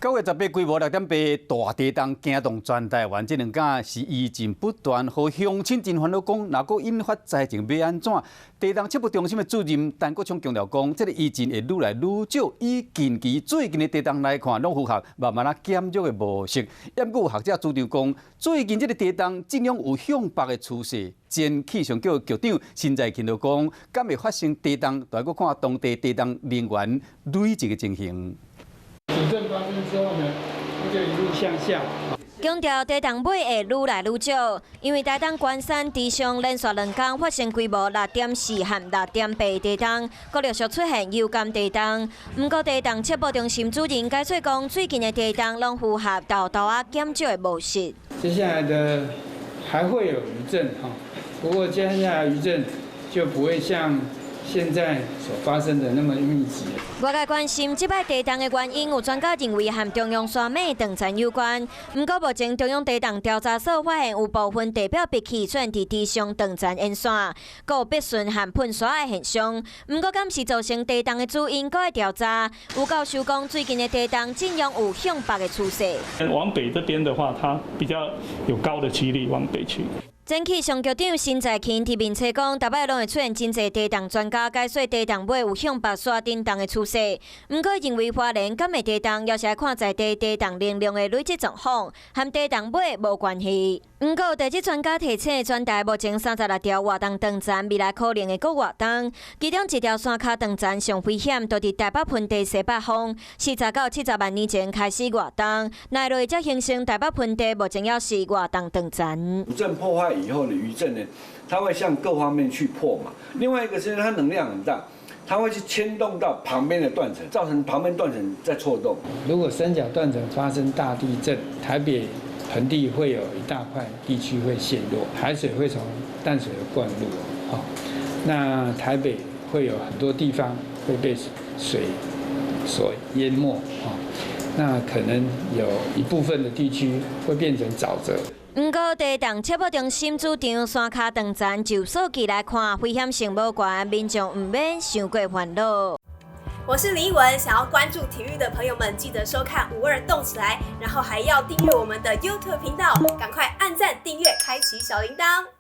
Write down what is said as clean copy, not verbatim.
9月18規模6.8大地動驚動全台灣，這兩工是餘震不斷，予鄉親真煩惱，講若閣引發災情欲按怎？地動測報中心的主任陳國聰強調講，這個餘震會愈來愈少。以近期最近的地動來看，攏符合慢慢仔減弱的模式。毋過有學者主張講，最近這個地動震央有向北的趨勢。前氣象局局長辛在勤就講，敢會發生地動，就愛閣看當地地動能源累積的情形。主震發生之後呢，它就一路向下。強調地動尾會愈來愈少，因為台東關山池上連續兩工發生規模6.4和6.8地動，閣陸續出現有感地動。毋過地動測報中心主任解說講，最近的地動攏符合沓沓仔減少的模式。接下來的還會有餘震哈，不過接下來餘震就不會像現在所發生的那麼密集。外界關心這擺地動的原因，有專家認為和中央山脈斷層有關。毋過目前中央地動調查所發現有部分地表壁起出現佇池上斷層沿線，閣有筆順和噴沙的現象。毋過敢是造成地動的主因，閣愛調查。有教授講，最近的地動震央有向北的趨勢。往北這邊的話，它比較有高的幾率往北去。前氣象局長辛在勤佇面冊講，逐擺攏會出現真濟地動專家解說地動尾有向北徙振動的趨勢。毋過認為花蓮敢會地動，猶是愛看在地地動能量的累積狀況，和地動尾無關係。毋過地質專家提醒，全台目前36條活動斷層，未來可能會閣活動。其中一條山跤斷層上危險，就佇台北盆地西北方，40到70萬年前開始活動，來落才形成台北盆地，目前猶是活動斷層。主震破壞以後的餘震呢，它會向各方面去破嘛。另外一個是它能量很大，它會去牽動到旁邊的斷層，造成旁邊斷層在錯動。如果三角斷層發生大地震，台北盆地會有一大塊地區會陷落，海水會從淡水河灌入，那台北會有很多地方會被水所淹沒，那可能有一部分的地區會變成沼澤。毋過地動測報中心主張山跤斷層就數據來看，危險性無懸，民眾毋免傷過煩惱。我是李文，想要關注體育的朋友們，記得收看五二動起來，然後還要訂閱我們的 YouTube 頻道，趕快按讚、訂閱、開啟小鈴鐺。